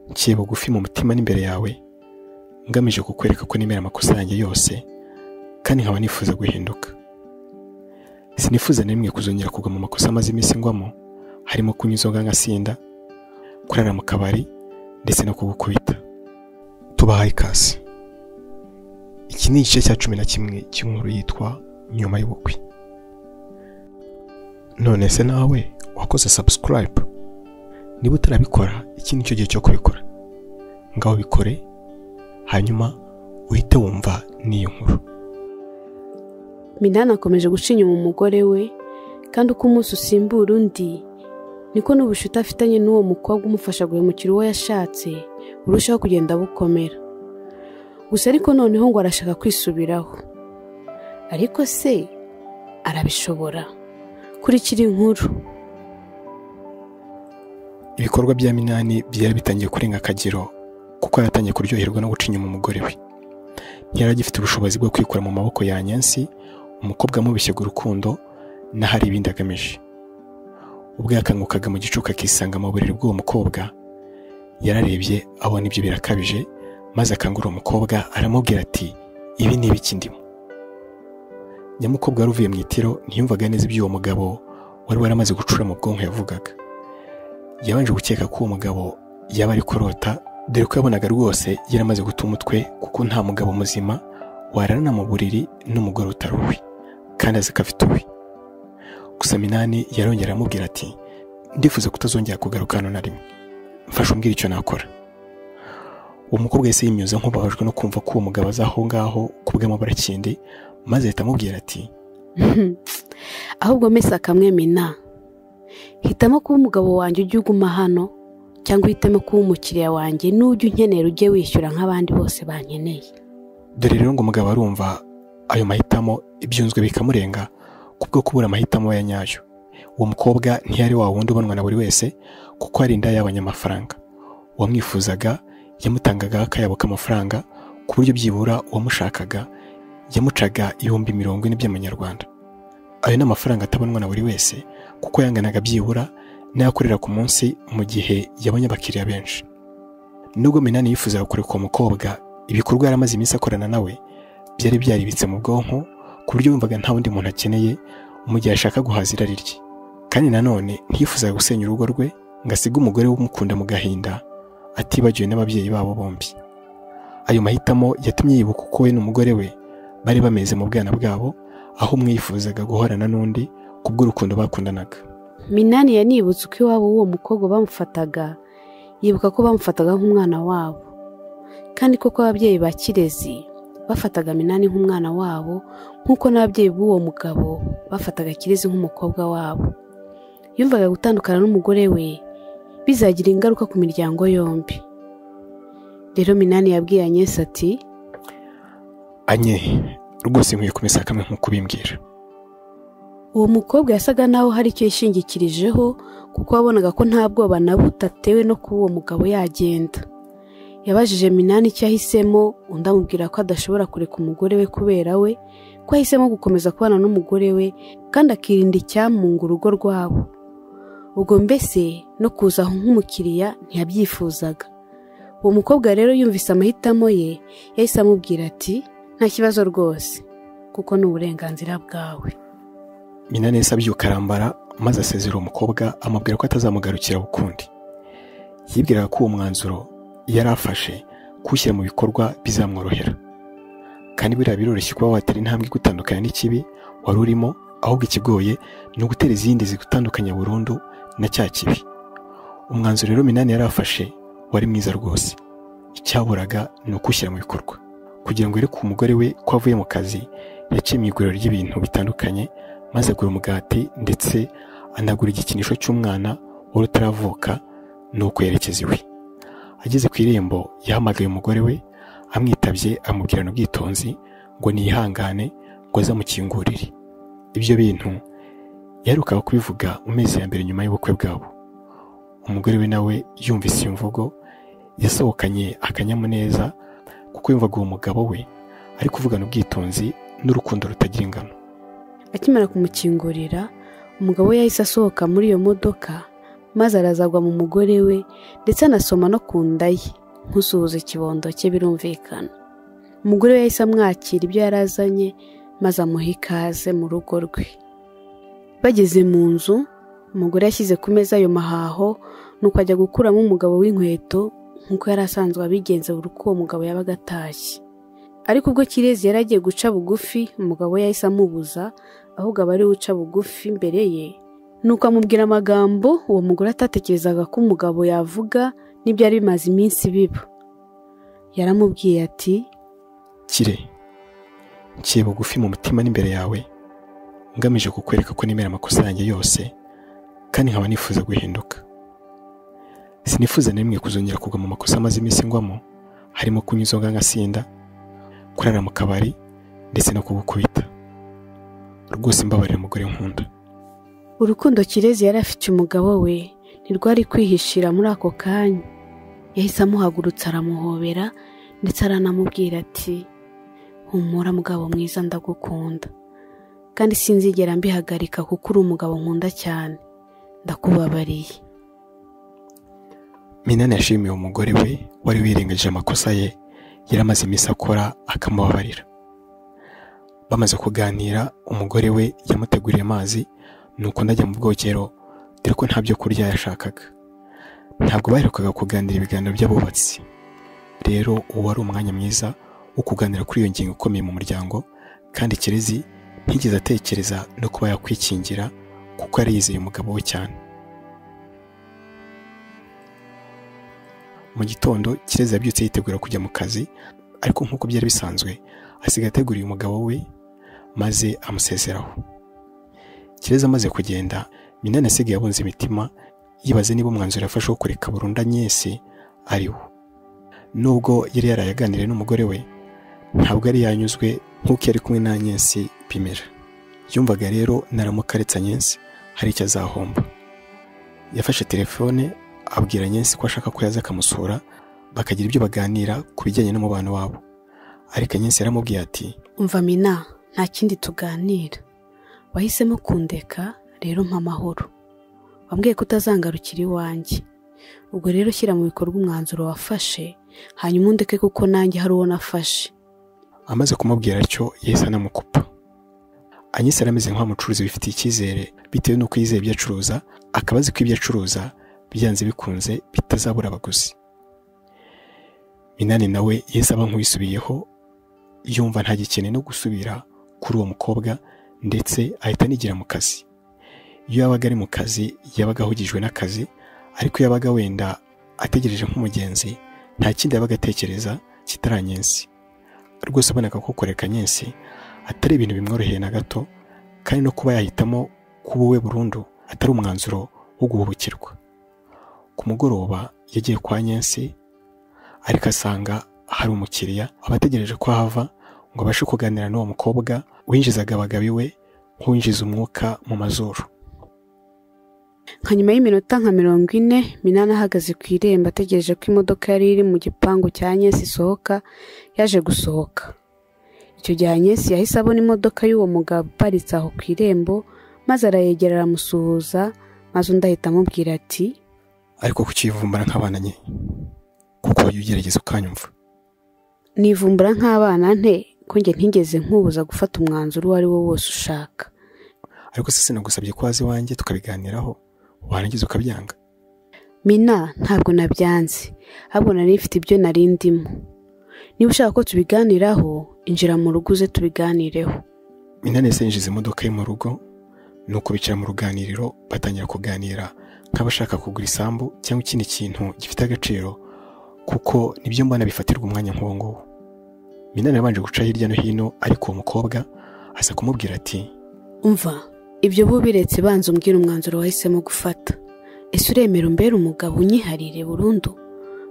Nciye bugufi mu mutima n'imbere yawe, ngamije kukwereka ko nemera amakosa yanjye yose kandi nkaba nifuza guhinduka. Sinifuza na rimwe kuzongera kugwa mu makosa amaze iminsi ngwamo, harimo kunywa inzoga ngasinda, kurara mu kabari ndetse no kugukubita. Tubahaye ikaze. Iki ni igice cya 11 cy'inkuru yitwa Nyuma y'ubukwe. None se nawe wakoze subscribe? Niba utarabikora, iki ni cyo gihe cyo kubikora. Ngaho bikore, hanyuma uhite wumva n'iyo nkuru. Minani akomeje guca inyuma umugore we, kandi uko umunsi usimbura undi niko n'ubucuti afitanye n'uwo mukobwa umufasha guhemukira uwo yashatse burushaho kugenda bukomera. Gusa ariko noneho ngo arashaka kwisubiraho. Ariko se arabishobora? Kurikira inkuru. Ibikorwa bya Minani byari bitangiye kurenga akagero, kuko yaratangiye kuryoherwa no guca inyuma umugore we. Ntiyari agifite ubushobozi bwo kwikura mu maboko ya Nyansi, umukobwa amubeshyaga urukundo n'ahari ibindi agamije. Ubwo yakangukaga mu gicuku akisanga mu buriri bw'uwo mukobwa, yararebye abona ibyo birakabije, maze akangura uwo mukobwa aramubwira ati ibi ni ibiki ndimo. Nyamukobwa wari uvuye mu itiro ntiyumvaga neza iby'uwo mugabo wari waramaze gucura mu bwonko yavugaga. Yabanje gukeka ko uwo mugabo yaba ari kurota, dore ko yabonaga rwose yaramaze guta umutwe, kuko nta mugabo muzima wararana mu buriri n'umugore utari uwe kandi azi ko afite uwe. Gusa Minani yarongera aramubwira ati ndifuza kutazongera kugaruka hano na rimwe, mfasha umbwira icyo nakora. Uwo mukobwa yahise yimyoza nk'ubabajwe no kumva ko uwo mugabo aza aho ngaho ku bw'amaburakindi, maze ahita amubwira ati ahubwo mesa kamwe Mina, hitamo kuba umugabo wanjye ujye uguma hano, cyangwa uhitemo kuba umukiriya wanjye n'ujya unkenera ujye wishyura nk'abandi bose bankeneye. Dore rero ngo umugabo arumva ayo mahitamo, ibyunzwe bikamurenga kubwo kubura amahitamo ya nyayo. Uwo mukobwa ntiyari wa wundi ubonwa na buri wese, kuko ari inda y'abanyamafaranga. Uwamwifuzaga yamutangaga akayabo k'amafaranga, ku buryo byibura uwamushakaga yamucaga 40,000 by'amanyarwanda. Ayo ni amafaranga atabonwa na buri wese, kuko yanganaga byibura n'ayakorera ku munsi mu gihe yabonye abakiriya benshi. Nubwo Minani yifuzaga kureka uwo mukobwa, ibikorwa yari amaze iminsi akorana nawe byari byaribitse mu bwonko, ku buryo yumvaga nta wundi muntu akeneye mu gihe ashaka guhaza irari rye. Kandi nanone ntiyifuzaga gusenya urugo rwe ngo asige umugore w'umukunda mu gahinda, atibagiwe n'ababyeyi babo bombi. Ayo mahitamo yatumye yibuka uko we n'umugore we bari bameze mu bwana bwabo, aho umwe yifuzaga guhorana n'undi kubw'urukundo bakundanaga. Minani yanibutse uko iwabo w'uwo mukobwa bamufataga, yibuka ko bamufataga nk'umwana wabo. Kandi koko ababyeyi ba Kirezi bafataga Minani nk'umwana wabo, nk'uko n'ababyeyi b'uwo mugabo bafataga Kirezi nk'umukobwa wabo. Yumvaga gutandukana n'umugore we bizagira ingaruka ku miryango yombi. Rero Minani yabwiye Agnes ati Anye, rwose nkwiye kumesa kamwe nk'uko ubimbwira. Uwo mukobwa yasaga naho hari icyo yishingikirijeho, kuko wabonaga ko nta bwoba na buto atewe no kuba uwo mugabo yagenda. Yabajije Minani icyo ahisemo, undi amubwira ko adashobora kureka umugore we kubera we, ko ahisemo gukomeza kubana n'umugore we kandi akirinda icyamunga urugo rwabo. Ubwo mbese no kuza aho nk'umukiriya ntiyabyifuzaga. Uwo mukobwa rero yumvise amahitamo ye, yahise amubwira ati nta kibazo rwose, kuko ni uburenganzira bwawe. Minani yahise abyuka arambara, maze asezera uwo mukobwa amubwira ko atazamugarukira ukundi. Yibwiraga ko uwo mwanzuro yari afashe kuwushyira mu bikorwa bizamworohera. Kandi buriya biroroshye kuba watera intambwe igutandukanya n'ikibi wari urimo, ahubwo ikigoye ni ugutera izindi zigutandukanya burundu na cya kibi. Umwanzuro rero Minani yari afashe wari mwiza rwose. Icyaburaga ni ukuwushyira mu bikorwa. Kugira ngo yereke umugore we ko avuye mu kazi, yaciye mu iguriro ry'ibintu bitandukanye, maze agura umugati ndetse anagura igikinisho cy'umwana wari utaravuka, nuko yerekeza iwe. Ageze ku irembo yahamagaye umugore we, amwitabye amubwirana ubwitonzi ngo niyihangane ngo azamukingurire. Ibyo bintu yaherukaga kubivuga mu mezi ya mbere nyuma y'ubukwe bwabo. Umugore we nawe yumvise iyo mvugo yasohokanye akanyamuneza, kuko yumvaga uwo mugabo we ari kuvugana ubwitonzi n'urukundo rutagira ingano. Akimara kumukingurira, umugabo we yahise asohoka muri iyo modoka, maze arazagwa mu mugore we ndetse anasoma no ku nda ye nk'usuhuza ikibondo cye birumvikana. Umugore we yahise amwakira ibyo yari azanye maze amuha ikaze mu rugo rwe. Bageze mu nzu, umugore yashyize ku meza ayo mahaho nuko ajya gukuramo umugabo w'inkweto nk'uko yari asanzwe abigenza buri uko uwo mugabo yabaga atashye. Ariko ubwo Kirezi yari agiye guca bugufi, umugabo we yahise amubuza, ahubwo aba ari we uca bugufi imbere ye, nuko amubwira amagambo uwo mugore atatekerezaga ko umugabo yavuga n'ibyari bimaze iminsi biba. Yaramubwiye ati: Kire, nciye bugufi mu mutima n'imbere yawe, ngamije kukwereka ko nemera amakosa yanjye yose kandi nkaba nifuza guhinduka. Sinifuza na rimwe kuzongera kugwa mu makosa amaze iminsi ngwamo, harimo kunywa inzoga ngasinda, kurara mu kabari ndetse no kugukubita. Rwose mbabarira mugore nkunda. Urukundo Kirezi yari afite umugabo we ntirwari kwihishira muri ako kanya. Yahise amuhagurutsa aramuhobera ndetse aranamubwira ati: humura mugabo mwiza, ndagukunda kandi sinzigera mbihagarika kuko uri umugabo nkunda cyane, ndakubabariye. Minani yashimiye umugore we wari wirengagije amakosa ye yari amaze iminsi akora akamubabarira. Bamaze kuganira, umugore we yamuteguriye amazi nuko ndajya mu bwogero dore ko nta byo kurya yashakaga. Ntabwo baherukaga kuganira ibiganiro by'abubatsi. Rero uwo wari umwanya mwiza wo kuganira kuri iyo ngingo ikomeye mu muryango, kandi Kirezi ntigeze atekereza no kuba yakwikingira kuko yari yizeye umugabo we cyane. Mu gitondo Kirezi yabyutse yitegura kujya mu kazi, ariko nk'uko byari bisanzwe asigaye ateguriye umugabo we maze amusezeraho. Kirezi amaze kugenda, Minani asigaye abunze imitima yibaze niba umwanzuro yafashe wo kureka burundu Agnes ari wo. Nubwo yari yarayaganiriye n'umugore we, ntabwo yari yanyuzwe nk'uko yari kumwe na Agnes bimera. Yumvaga rero naramukaretse Agnes hari icyo azahomba. Yafashe telefone abwira Agnes ko ashaka ko yaza akamusura bakagira ibyo baganira ku bijyanye n'umubano wabo. Ariko Agnes yaramubwiye ati: umva Mina, nta kindi tuganira, wahisemo kundeka rero mpa amahoro, wambwiye ko utazangarukira iwanjye, ubwo rero shyira mu bikorwa umwanzuro wafashe hanyuma undeke kuko nanjye hari uwo nafashe. Amaze kumubwira atyo yahise anamukupa. Agnes arameze nk'umucuruzi wifitiye icyizere bitewe n'uko yizeye ibyo acuruza, akaba azi ko ibyo acuruza byanze bikunze bitazabura abaguzi. Minani nawe yahise aba nk'uwisubiyeho, yumva ntagikeneye no gusubira kuri uwo mukobwa ndetse ahita anigira mu kazi. Iyo yabaga ari mu kazi yabaga ahugijwe n'akazi, ariko yabaga wenda ategereje nk'umugenzi nta kindi yabaga atekereza kitari Agnes. Rwose abonaga ko kureka Agnes atari ibintu bimworoheye na gato, kandi no kuba yahitamo kuba uwe burundu atari umwanzuro wo guhubukirwa. Ku mugoroba yagiye kwa Agnes, ariko asanga hari umukiriya aba ategereje ko ahava ngo abashe kuganira n'uwo mukobwa winjizaga abagabo iwe nk'uwinjiza umwuka mu mazuru. Nka nyuma y'iminota nka 40, Minani ahagaze ku irembo ategereje ko imodoka yari iri mu gipangu cya Agnes isohoka, yaje gusohoka. Icyo gihe Agnes yahise abona imodoka y'uwo mugabo iparitse aho ku irembo, maze arayegera aramusuhuza, maze undi ahita amubwira ati: ariko kukivumbara nk'abana nye, kuko wajya ugerageza ukanyumva. Nivumbura nk'abana nte ko njye ntigeze nkubuza gufata umwanzuro uwo ari wo wose ushaka. Ariko se sinagusabye ko waza iwanjye tukabiganiraho warangiza ukabyanga? Mina, ntabwo nabyanze, ahubwo nari mfite ibyo nari ndimo. Niba ushaka ko tubiganiraho, injira mu rugo uze tubiganireho. Minani yahise yinjiza imodoka ye mu rugo, nuko bicara mu ruganiriro batangira kuganira nk'abashaka kugura isambu cyangwa ikindi kintu gifite agaciro, kuko nibyo mbona bifatirwa umwanya nk'uwo nguwo. Minani yabanje guca hirya no hino, ariko uwo mukobwa aza kumubwira ati: umva, ibyo bubiretse, banza umbwire umwanzuro wahisemo gufata. Ese uremera umbere umugabo unyiharire burundu,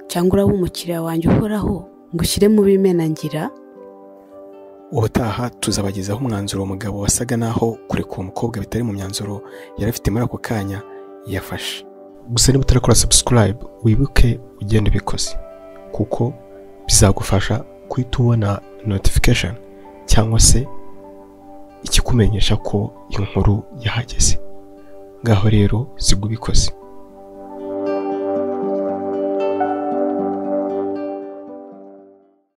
cyangwa uraba umukiriya wanjye uhoraho ngo ushyire mu bimenangira? Ubutaha tuzabagezaho umwanzuro umugabo wasaga naho kureka uwo mukobwa bitari mu myanzuro yari afite muri ako kanya yafashe. Gusa niba utarakora subscribe, wibuke ugende ubikoze, kuko bizagufasha guhita ubona notification cyangwa se ikikumenyesha ko inkuru yahageze. Ngaho rero sigubikoze.